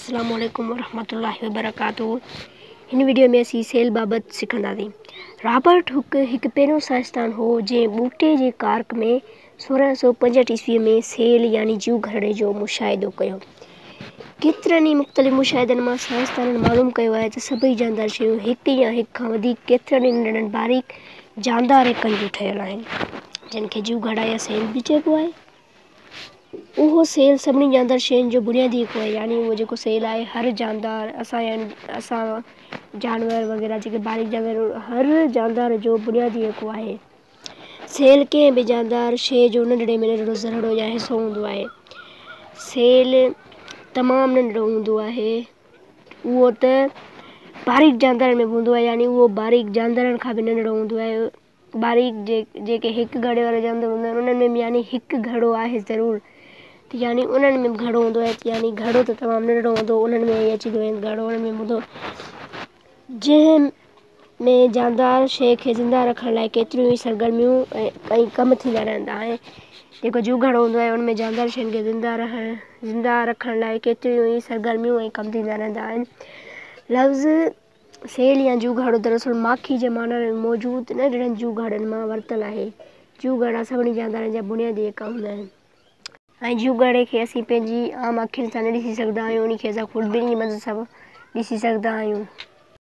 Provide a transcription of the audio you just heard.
السلام عليڪم ورحمة الله وبرڪاته هن وڊيو ۾ اسين سيل بابت سکنداسين. رابرٽ هڪ هڪ پهريون سائنسدان هو جنهن ٻوٽي جي ڪارڪ ۾ 1665 عيسوي ۾ سيل يعني جيوگهرڙي جو مشاهدو ڪيو. ڪيترن ئي مختلف مشاهدن مان سائنسدانن معلوم ڪيو آهي ته سڀئي جاندار شيون هڪ يا هڪ کان وڌيڪ ڪيترن ئي ننڍڙن باريڪ جاندار ايڪن جون ٺهيل آهن جن کي جيوگهرڙا يا سيل به چئبو آهي. اهو سيل سڀني جاندار شين جو بنيادي ايڪو آهي يعني اهو جيڪو سيل آهي هر جاندار اسان يعني اسان جانور وغيره جيڪي باريڪ جانور هر جاندار جو بنيادي ايڪو آهي. سيل ڪنهن به جاندار شيء جو ننڍڙي ۾ ننڍڙو ذرڙو يا حصو هوندو آهي. سيل تمام ننڍڙو هوندو آهي. اهو ته باريڪ جاندارن ۾ به هوندو آهي يعني اهو باريڪ جاندارن کان به ننڍڙو هوندو آهي. باريڪ جيڪي هڪ گهڙي وارا جاندار هوندا آهن انهن ۾ به يعني هڪ گهڙو آهي ضرور ته يعني انهن ۾ به گهڙو هوندو آهي يعني گهڙو ته تمام ننڍڙو هوندو انهن ۾ ئي اچي ٿو وڃي گهڙو انهن ۾ هوندو جنهن ۾ جاندار شيء کي زنده رکڻ لاء ڪيتريون ئي سرگرميون ۽ ڪم ٿيندا رهندا آهن جيڪو جيو گهڙو هوندو آهي ان ۾ جاندار شين کي زنده رهڻ زنده رکڻ لاء ڪيتريون ئي سرگرميون ۽ ڪم ٿيندا رهندا آهن لفظ سيل يا جيوگهرڙو دراصل ماکي جي معنيٰ ۾ موجود ننڍڙن جيوگهرڙن مان ورتل آهي. جيوگهرڙا سڀني جاندارن جا بنيادي ايڪا هوندا آهن. ۽ جيوگهرڙي کي اسين پنهنجي عام اکين سان نه ڏسي سگهندا آهيون، ان کي اسان خوردبيني جي مدد سان ڏسي سگهندا آهيون.